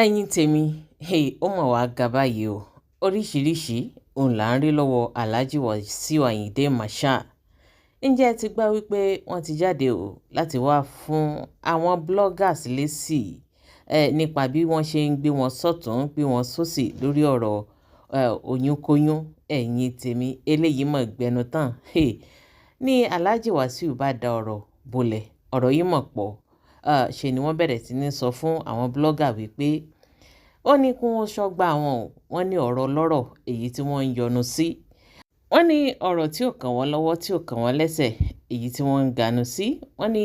Ẹ̀yin tèmi, hey, ó mọ̀ wá ga báyìí o. Oríṣiríṣi òun là ń rí lọ́wọ́ Alhaji Wasiu Ayinde Marshal. Ǹjẹ́ ẹ ti gbọ́ wípé wọ́n ti jáde o láti wá fún àwọn bloggers lésì nípa bí wọ́n ṣe ń gbé wọn sọ́tùn, gbé wọn sósì lórí ọ̀rọ̀ oyúnkóyún? Ẹ̀yin tèmi, eléyìí mọ̀ gbẹnu tán. Hey, ní Alhaji Wasiu bá da ọ̀rọ̀ bolẹ̀, ọ̀rọ̀ yìí mọ̀ pọ̀. Ṣe ni wọ́n bẹ̀rẹ̀ sí ní sọ fún àwọn blogger wípé ó ní kí wọ́n ṣọ́gbà wọn o. Wọ́n ní ọ̀rọ̀ lọ́rọ̀ èyí tí wọ́n ń yọnu sí. Wọ́n ní ọ̀rọ̀ tí ò kàn wọ́n lọ́wọ́, tí ò kàn wọ́n lẹ́sẹ̀, èyí tí wọ́n ń ganu sí. Wọ́n ní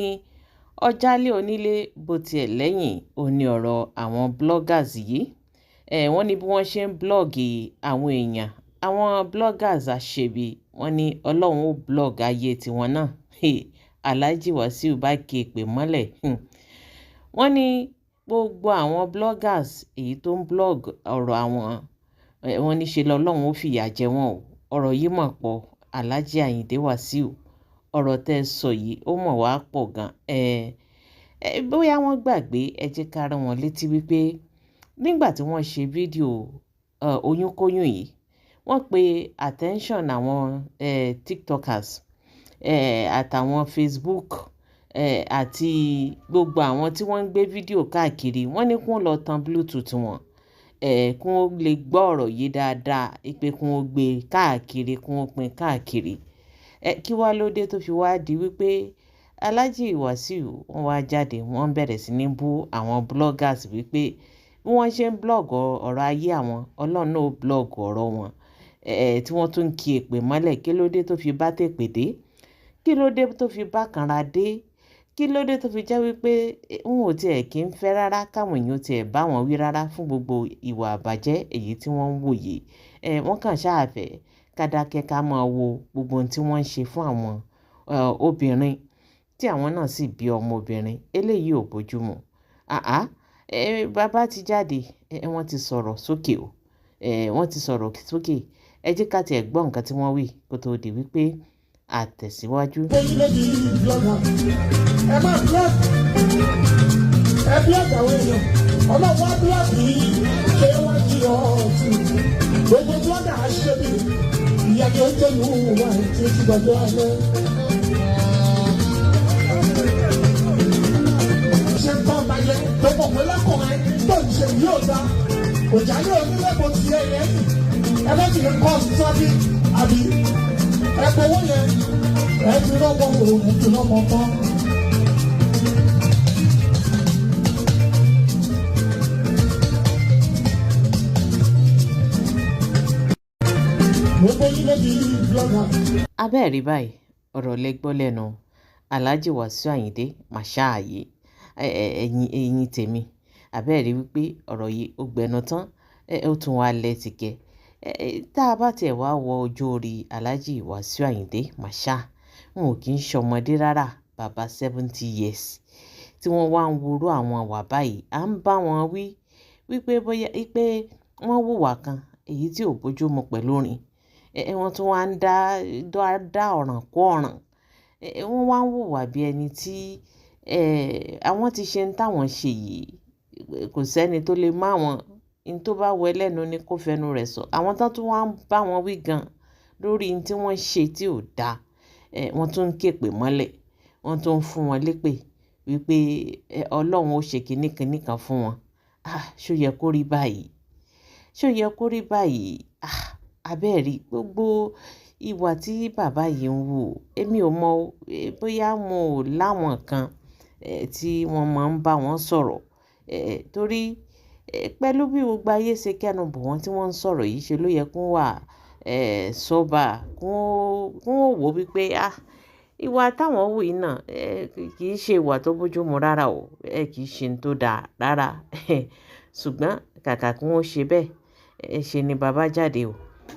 ọjàlé onílé bó tiẹ̀ lẹ́yìn, ó ní ọ̀rọ̀ àwọn bloggers yìí. Wọ́n ní bí wọ́n ṣe ń blog àwọn èèyàn, àwọn bloggers àṣebi, wọ́n ní Ọlọ́run ó blog ayé tiwọn náà. Alhaji Wasiu bá ké èpè mọ́lẹ̀. Wọ́n ní gbogbo àwọn bloggers èyí tó ń blog ọ̀rọ̀ àwọn, wọ́n ní ṣe lọ́lọ́run ó fìyà jẹ wọ́n o. Ọ̀rọ̀ yìí mọ̀ pọ̀. Alhaji Ayinde Wasiu, ọ̀rọ̀ tẹ́ ẹ sọ yìí ó mọ̀ wá pọ̀ gan. Bóyá wọ́n gbàgbé, ẹ jẹ́ ká rán wọn létí wípé nígbà tí wọ́n ṣe fídíò oyúnkóyún yìí, wọ́n pe attention àwọn TikTokers àtàwọn Facebook àti gbogbo àwọn tí wọ́n ń gbé fídíò káàkiri. Wọ́n ní kí wọ́n lọ tan Bluetooth wọn, kí wọ́n lè gbọ́ ọ̀rọ̀ yìí dáadáa, pé kí wọ́n gbé káàkiri, kí wọ́n pín káàkiri. Kí wá ló dé tó fi wá di wípé Alhaji Wasiu wọ́n wá jáde, wọ́n bẹ̀rẹ̀ sí ní bú àwọn bloggers wípé bí wọ́n ṣe ń blog ọ̀rọ̀ ayé àwọn, Ọlọ́run náà ó blog ọ̀rọ̀ wọn. Tí wọ́n tún ń ki èpè mọ́lẹ̀. Kí ló dé tó fi bá tèpè dé? Kí ló dé tó fi bá kanra dé? Kí ló dé tó fi jẹ́ wípé n ò tiẹ̀ kí ń fẹ́ rárá káwọn èèyàn tiẹ̀ bá wọn wí rárá fún gbogbo ìwà àbàjẹ́ èyí tí wọ́n ń wò yìí? Wọ́n kàn ṣáà fẹ́ ká dákẹ́ ká máa wo gbogbo ohun tí wọ́n ń ṣe fún àwọn obìnrin tí àwọn náà sì bí ọmọbìnrin. Eléyìí ò bójú mu. Àá, bàbá ti jáde, wọ́n ti sọ̀rọ̀ sókè o. Wọ́n ti sọ̀rọ̀ sókè. Ẹ jẹ́ ká tiẹ̀ gbọ́ nǹkan tí wọ́n wí kó tó di wípé àtẹ̀síwájú. Ẹ má blog, ẹ blog àwọn èèyàn, Ọlọ́run á blog yìí ṣé wá jí ọ̀tún. Gbogbo blogger àṣẹbí, ìyá ni ó jẹ́ ìwú wa tí ó ti gbàgbọ́ alẹ́. Ṣé ń tọ́ ọba yẹ tó mọ̀ pé lọ́kùnrin tó ń ṣe yóò dá òjà ní onílé kò tiẹ̀ lẹ́yìn? Ẹ bá ti lè kọ́ traffic àbí ẹ gbowó yẹn, ẹ fi rọ́pò òun, ẹ fi rọ́pò tán. Gbogbo yín ló di blogger. Abẹ́ẹ̀rí báyìí, ọ̀rọ̀ lẹ gbọ́ lẹ́nu Alhaji Wasiu Ayinde Marshal yìí. Ẹ̀yin tèmi, abẹ́ẹ̀rí wípé ọ̀rọ̀ yìí ó gbẹnu tán, ó tún wá lẹ́tìkẹ́. Tá a bá tiẹ̀ wá wọ ọjọ́ orí Alhaji Wasiu Ayinde Marshal, wọn ò kí ń ṣọmọdé rárá, bàbá 70 years tí wọ́n wá ń wúrú àwọn wà báyìí. À ń bá wọn wí wípé bóyá wípé wọ́n hùwà kan èyí tí ò bójú mu pẹ̀lú orin. Wọ́n tún wá ń dá dá ọ̀ràn kó ọ̀ràn. Wọ́n wá ń hùwà bí ẹni tí àwọn ti ṣe ń táwọn ṣe yìí, kò sẹ́ni tó lè má wọn. N tó bá wẹ lẹ́nu ni kó fẹnu rẹ̀ sọ. Àwọn tó tún wá ń bá wọn wí gan lórí n tí wọ́n ṣe tí ò dáa, wọ́n tún ń képè mọ́lẹ̀, wọ́n tún ń fún wọn lépè wípé Ọlọ́run ó ṣe kinní kinní kan fún wọn. Ah, ṣó yẹ kó rí báyìí? Ṣó yẹ kó rí báyìí? Ah, abẹ́ẹ̀rí gbogbo ìwà tí bàbá yìí ń wù, èmi ò mọ̀ bóyá wọn ò láwọn kan tí wọ́n máa ń bá wọn sọ̀rọ̀, torí pẹ̀lú bí gbogbo ayé ṣe kẹ́nu bò wọ́n tí wọ́n ń sọ̀rọ̀ yìí, ṣe ló yẹ kó wà sober, kó wọ́n wò wípé ah, ìwà táwọn hù yìí náà kì í ṣe ìwà tó bójú mu rárá o, kì í ṣe ohun tó dáa rárá. Ṣùgbọ́n kàkà kí wọ́n ṣe bẹ́ẹ̀, ṣe ni bàbá jáde o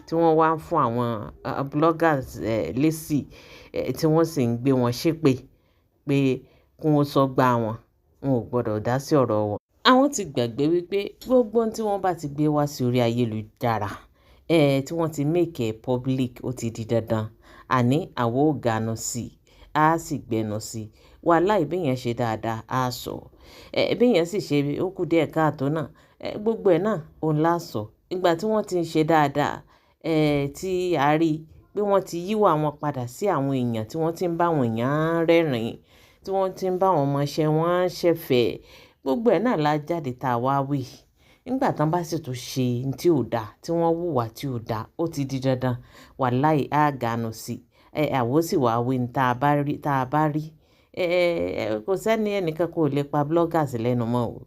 tí wọ́n wá ń fún àwọn bloggers lésì, tí wọ́n sì ń gbé wọn ṣépè pé kí wọ́n sọ́gbà wọn, wọn ò gbọdọ̀ dá sí ọ̀rọ̀ wọn. Àwọn ti gbàgbé wípé gbogbo ohun tí wọ́n bá ti gbé wá sí orí ayélujára, tí wọ́n ti make it public, ó ti di dandan. Àní àwa ó ganu sí i, á sì gbẹnu sí i. Wàláì bí èèyàn ṣe dáadáa, á sọ. Ẹ bí èèyàn sì ṣe ó kù díẹ̀ káàtó náà. Ẹ gbogbo ẹ̀ náà òun lá sọ. Ìgbà tí wọ́n ti ń ṣe dáadáa, tí a rí pé wọ́n ti yíwà wọn padà sí àwọn èèyàn tí wọ́n ti ń bá àwọn èèyàn rẹ́rìn-ín, tí wọ́n ti ń bá àwọn ọmọọṣẹ́ wọn ṣẹ̀fẹ̀. Gbogbo ẹ̀ náà la jáde tá a wá wí. Nígbà tán bá sì tún ṣe ohun tí ò da, tí wọ́n wùwà tí ò da, ó ti di dandan. Wàláì á ganu sí i. Àwa ó sì wá wí ní tá a bá rí, tá a bá rí. Kò sẹ́ni ẹnìkan kò lè pa bloggers lẹ́nu mọ́ o.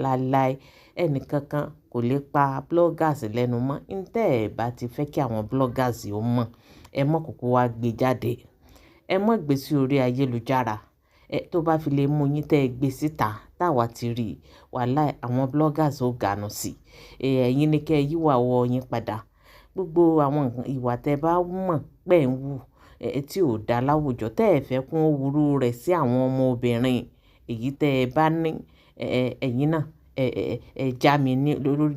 Láíláí ẹnìkankan kò lè pa bloggers lẹ́nu mọ́. N tẹ́ ẹ bá ti fẹ́ kí àwọn bloggers ó mọ̀, ẹ mọ̀ kúkú wá gbé jáde. Ẹ má gbé sí orí ayélujára. Tó bá fi lè mú yín tẹ́ ẹ gbé síta, táwa ti rí, wàláì àwọn bloggers ó ganu sí i. Ẹ̀yin ni kí ẹ yíwà ọwọ́ yín padà. Gbogbo àwọn ìwà tẹ bá mọ̀ pé ẹ̀ ń wù, tí ò da láwùjọ, tẹ́ ẹ fẹ́ kún wúru rẹ̀ sí àwọn ọmọbìnrin, èyí tẹ́ ẹ bá ní, ẹ̀yin náà, ẹ já mi ní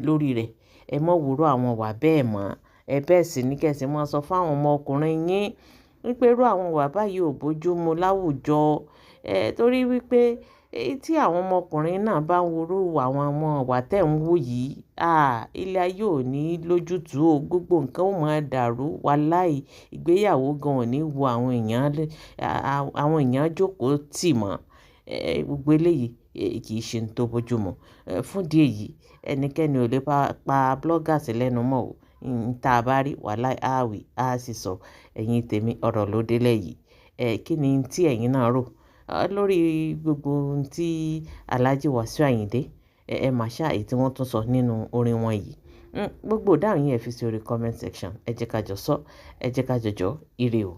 lórí rẹ̀. Ẹ má wúru àwọn ìwà bẹ́ẹ̀ mọ́. Ẹ bẹ́ẹ̀ sì ní kí ẹ sì máa sọ fún àwọn ọmọkùnrin yín wípé irú àwọn ìwà báyìí ò bójú mu láwùjọ. Torí wípé tí àwọn ọmọkùnrin náà bá ń wúru àwọn ọmọ ìwà tẹ́ ń wù yìí, ilé ayé ò ní lójútùú o. Gbogbo nǹkan ó máa dàrú. Wàláì ìgbéyàwó gan ò ní wu àwọn èèyàn lé, àwọn èèyàn jókòó tì mọ́. Gbogbo eléyìí, kì í ṣe ohun tó bójú mu. Fún ìdí èyí, ẹnikẹ́ni ò lè pa bloggers lẹ́nu mọ́ o. N tá a bá rí, wàláì á wí, á sì sọ. Ẹ̀yin tèmi, ọ̀rọ̀ ló délẹ̀ yìí. Kí ni tí ẹ̀yin náà rò lórí gbogbo ohun tí Alhaji Wasiu Ayinde, Marshal èyí tí wọ́n tún sọ nínú orin wọn yìí? Gbogbo ìdáhùn yín ẹ fi sí orí comment section. Ẹ jẹ́ ká jọ sọ, ẹ jẹ́ ká jọ jọ. Ire o.